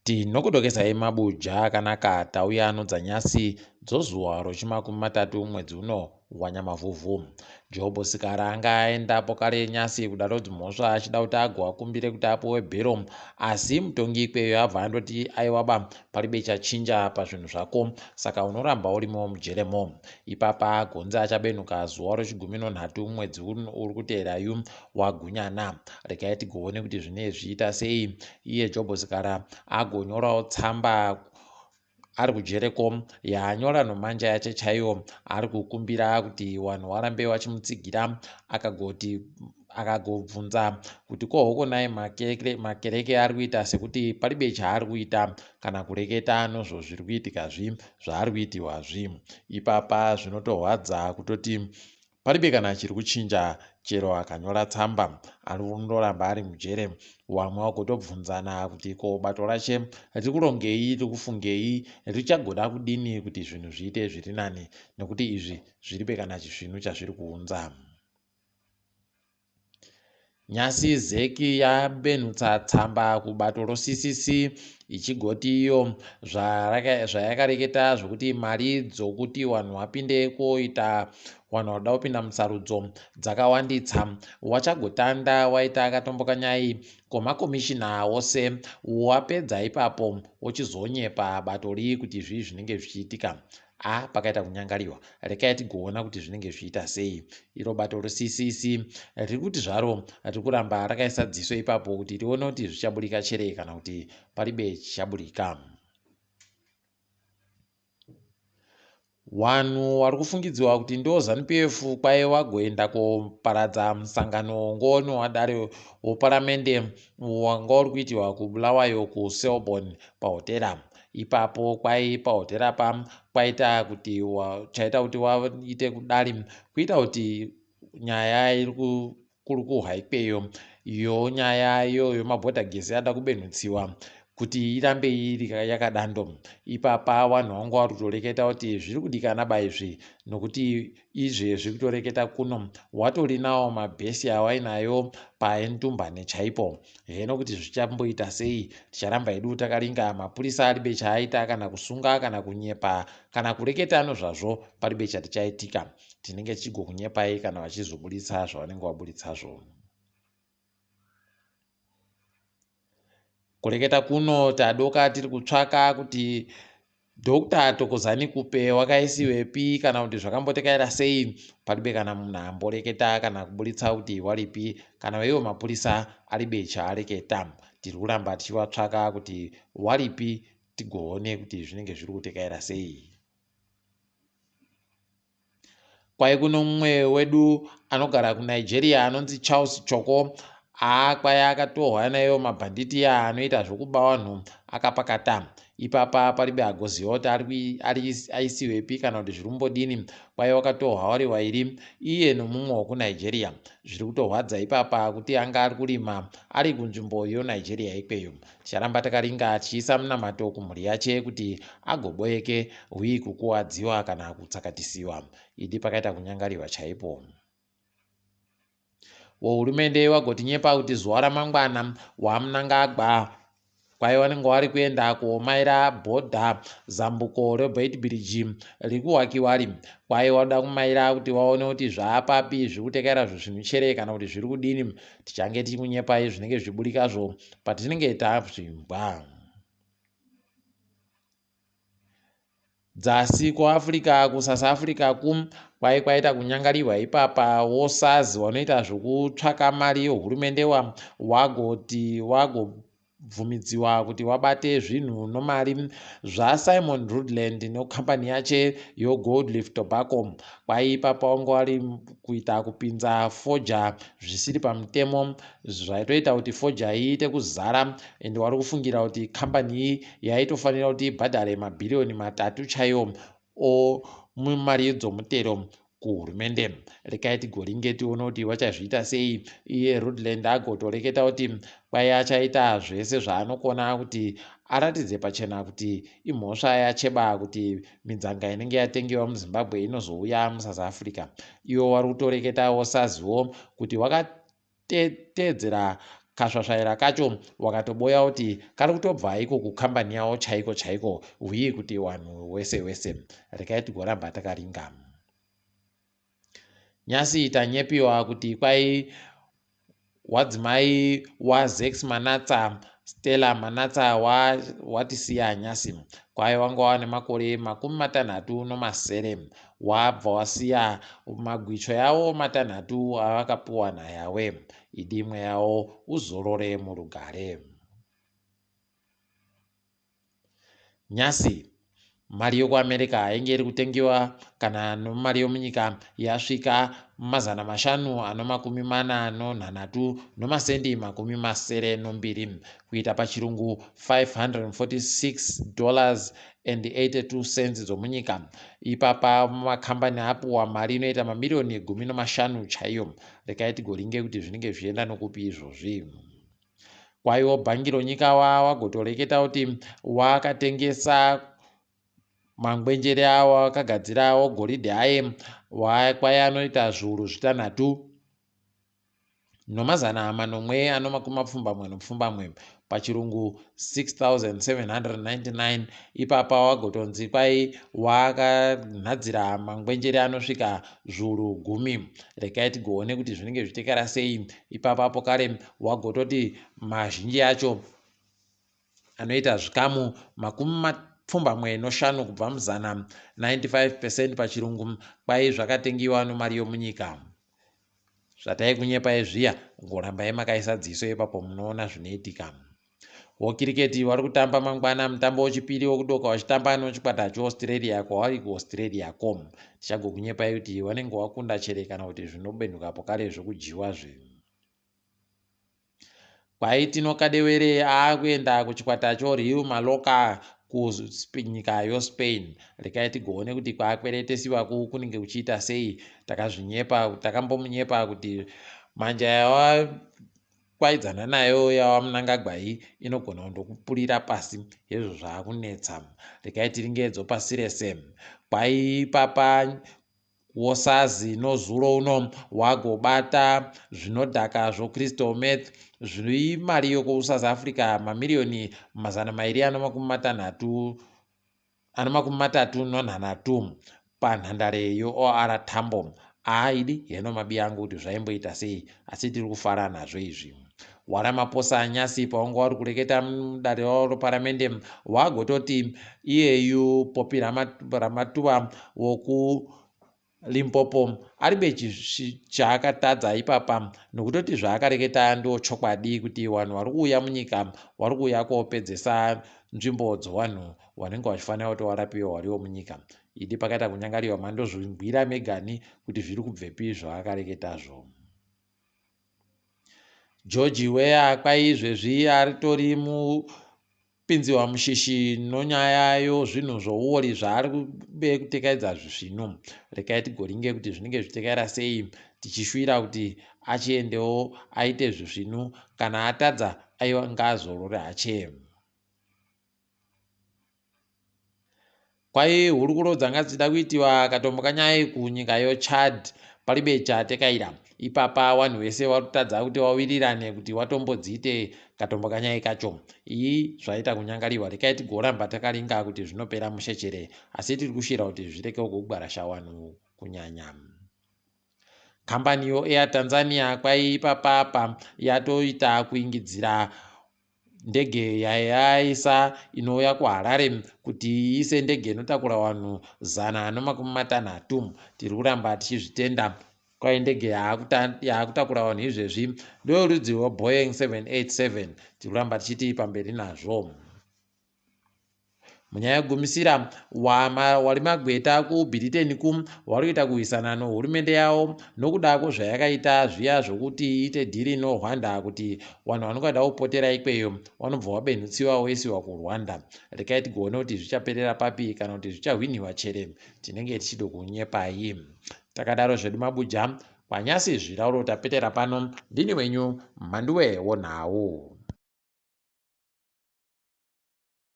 Tinokudokesai mabuja akanaka tauya nodzanyasi dzozuva rochimakumi matatu mwedzi uno waNyamavhuvhu. Job Sikhala anga aendapo kare nyasi kudare rodzimhosva achida kuti agoakumbire kuti apuwe bhero asi mutongi ikweyo abva andoti aiwaba paribe chachinja pazvinhu zvako saka unoramba urimo mujeremo. Ipapa gonzi achabenuka zuva rochigumi nonhatu mwedzi uri kuteerayu waGunyana. Regai tigoone kuti zvinee zvichiita sei iye Job Sikhala agonyorawo tsamba ari kujereko yaanyora nomanja yache chaiyo ari kukumbira kuti wanhu warambe wachimutsigira akagoti akagobvunza kuti ko hokonai makereke ari kuita sekuti paribe chaari kuita kana kureketa nozvo zviri kuitika zvi zvaari kuitiwa zvi ipapa zvinotorwadza kutoti Paribe kana chiri kuchinja chero akanyora tsamba anondoramba ari mujere. Wamwe wagotobvunzana kuti ko bato rache riri kurongei riri kufungei richagoda kudini kuti zvinhu zviite zviri nani nekuti izvi zviribe kana chisvinu chazviri kuunza. Nyasi Zec yabenhutsa tsamba kubato roCCC ichigoti iyo zvayakareketa zvokuti mari dzokuti vanhu vapinde koita vanhu vanoda kupinda musarudzo dzakawanditsa wachagotanda waita katombo kanyai komakomishina ose wapedza ipapo wochizonyepa bato rii kuti zvii zvinenge zvichiitika a pakaita kunyangariwa rekai tigoona kuti zvinenge zvichiita sei iro bato reccc riri kuti zvaro riri kuramba rakaisa dziso ipapo kuti rione kuti zvichaburika chere kana kuti paribe chichaburika Wanhu wari kufungidziwa kuti ndo Zanu PF kwaye wagoenda koparadza musangano ngoni wadare woparamende wanga uri kuitiwa kuBulawayo kuSelborne pahotera. Ipapo kwai pahotera pa kwaita kuti chaita kuti waite kudari kuita kuti nyaya iri kurukuhwa ikweyo iyo nyaya iyoyo mabhodhagesi ada kubenhutsiwa kuti irambe iri yakadando ipapa vanhu vangu vari kutoreketa kuti zviri kudikana ba izvi nokuti izvezvi kutoreketa kuno watori nawo mabhesi awainayo paentumbane chaipo heno kuti zvichamboita sei ticharamba hedu takaringa mapurisa aribe chaaita kana kusunga kana kunyepa kana kureketa nozvazvo paribe chatichaitika tinenge tichigokunyepai kana vachizoburitsa zvavanenge vaburitsazvo Kureketa kuno tadoka tiri kutsvaka kuti Doctor Thokozani Khupe wakaisiwepi kana kuti zvakambotekaira sei paribe kana munhu amboreketa kana kuburitsa kuti waripi kana iwo mapurisa aribe chaareketa tiri kuramba tichivatsvaka kuti waripi tigoone kuti zvinenge zviri kutekaira sei. Kwai kuno mumwe wedu anogara kuNigeria anonzi Charles Choko aa kwai akatohwa naiwo mabhanditi anoita zvokuba vanhu akapakata ipapa paribe agoziva kuti aisiwepi kana kuti zviri kumbodini kwai wakatohwa wari wairi iye nomumwe wokunigeria zviri kutorwadza ipapa kuti anga ari kurima ari kunzvimbo yonigeria ikweyo Ticharamba takaringa tichiisa munamato kumhuri yache kuti agoboyeke huyi kukuwadziwa kana kutsakatisiwa. Idi pakaita kunyangariwa chaipo. Wehurumende wagotinyepa kuti zuva ramangwana waMnangagwa kwai wanenge wari kuenda kuomaira bhodha zambuko reBeitbridge riri kuwakiwari kwai wada kumaira kuti waone kuti zvaapapi zviri kutekaira zvisvinu chere kana kuti zviri kudini tichange tichikunyepai zvinenge zvichiburikazvo patinenge tazvimbwa dzasi kuafrica kusouth africa ku kwai kwaita kunyangarirwa ipapa wosazi wanoita zvokutsvaka mari yehurumende wa wagoti wagobvumidziwa kuti wabate zvinhu nomari zvasimon rudland nokambani yache yogoldleaf tobacco kwai ipapa wanga wari kuita kupinza foja zvisiri pamutemo zvaitoita kuti foja iite kuzara and wari kufungira kuti kambani iyi yaitofanira kuti ibhadhare mabhiriyoni matatu chaiwo omumari dzomutero kuhurumende rekai tigoringe tione kuti vachazviita sei iye rudland agotoreketa kuti kwai achaita zvese zvaanokona kuti aratidze pachena kuti imhosva yacheba kuti midzanga inenge yatengewa muzimbabwe inozouya musouth africa iwo wari kutoreketawo saziwo kuti wakateedzera Kasvasvaira kacho wakatoboya kuti kari kutobva iko kukambani yawo chaiko chaiko huye kuti wanhu wese wese. Rekai tigoramba takaringa. Nyasi tanyepiwa kuti kwai wadzimai waZex Manatsa, Stella Manatsa watisiya nyasi. Kwai wanga wane makore 37. Wabva wasiya magwicho yawo matanhatu avakapuwa naYawe. Idi mweya wawo uzorore murugare. Nyasi mari yokuAmerica yainge iri kutengiwa kana nomari yomunyika yasvika 543 nomasendi 72 kuita pachirungu 546 dollars and 82 cents dzomunyika. Ipapa makambani apuwa mari inoita mamiriyoni 15 chaiyo. Rekai tigoringe kuti zvinenge zvichienda nokupi izvozvi. Kwaiwo bhangi ronyika wagotoreketa kuti wakatengesa mangwenjere awo akagadzirawo goridhe aye kwai anoita zviuru zvitanhatu nomazana manomwe ano makumi mapfumbamwe nopfumbamwe pachirungu 6799. Ipapa wagotonzi kwai wakanhadzira mangwenjere anosvika zviuru 10. Regai tigoone kuti zvinenge zvichitekera sei. Ipapapo kare wagototi mazhinji acho anoita zvikamu 85 kubva muzana 95 percent pachirungu kwai zvakatengiwa nomari yomunyika. Zvataikunyepai zviya, ngorambai makaisa dziso ipapo munoona zvinoitika. Wokiriketi wari kutamba mangwana mutambo wechipiri wokudoka wachitamba nochikwata cheAustralia kwavari kuAustralia ko. Tichagokunyepai kuti wanenge wakunda chere kana kuti zvinobenhukapo kare zvokudyiwa zve. Kwai Tino Kadewere aakuenda kuchikwata choReal Mallorca kunyika yoSpain. Rekai tigoone kuti kwaakweretesiwaku kunenge kuchiita sei. Takazvinyepa, takambomunyepa kuti manja yawakwaidzana nayo yawaMnangagwa iyi inogona kundokupurira pasi hezvo zvaakunetsa. Rekai tiringe pasi rese. Kwai ipapa wosazi nozuro uno wagobata zvinodhaka zvoCrystal Meth zviri mari yokuSouth Africa mamiriyoni 263 panhandare yoOR Tambo. Aaidi heno mabi angu kuti zvaimboita sei, asi tiri kufara nazvo izvi. WaRamaphosa nyasi pawange wari kureketa mudare ravo reparamende wagototi iyeyu Popi Ramatuva woku Limpopo aribe chaakatadza ipapa nokutoti zvaakareketa ndo chokwadi kuti vanhu vari kuuya munyika vari kuuya koopedzesa nzvimbo dzowanhu vanenge vachifanira kuti warapiwe wariwo munyika. Idi pakaita kunyangariwa mandozvingwira megani kuti zviri kubvepi zvaakareketazvo. George Weah kwai izvezvi aritori mupinziwa mushishi nonyaya yozvinhu zvouori zvaari kube kutekaidza zvisvinu. Rekai tigoringe kuti zvinenge zvichitekaira sei tichishuwira kuti achiendewo aite zvisvinu kana atadza aiwa ngaazorore hache. Kwai hurukuro dzanga dzichida kuitiwa katombo kanyai kunyika yoChad paribe chatekaira. Ipapa wanhu wese watotadza kuti wawirirane kuti watombodziite katombo kanyai kacho. Iyi zvaita kunyangariwa. Rekai tigoramba takaringa kuti zvinopera mushechere. Asi tiri kushira kuti zvireke kugwarasha wanhu kunyanya. Kambani yoAir Tanzania kwai ipapapa yatoita kuingidzira ndege yayaisa inouya kuHarare kuti iise ndege inotakura vanhu 160. Tiri kuramba tichizvitenda. Kwai ndege yaakutakura vanhu izvezvi ndoyorudzi rweBoeing 787. Tiri kuramba tichiti pamberi nazvo. Munyaya yekugumisira, wari magweta kuBritain ku wari kuita kurwisana nohurumende yavo nokuda kwezvayakaita zviya zvokuti iite dhiri noRwanda kuti vanhu vanenge vada kupotera ikweyo vanobva vabenhutsiwa voisiwa kuRwanda. Rekai tigoone kuti zvichaperera papi kana kuti zvichahwiniwa chere tinenge tichido kunyepai. Takadaro zvedu mabuja kwanyasi zvirauro tapetera pano. Ndini wenyu Mhanduwe wonhau.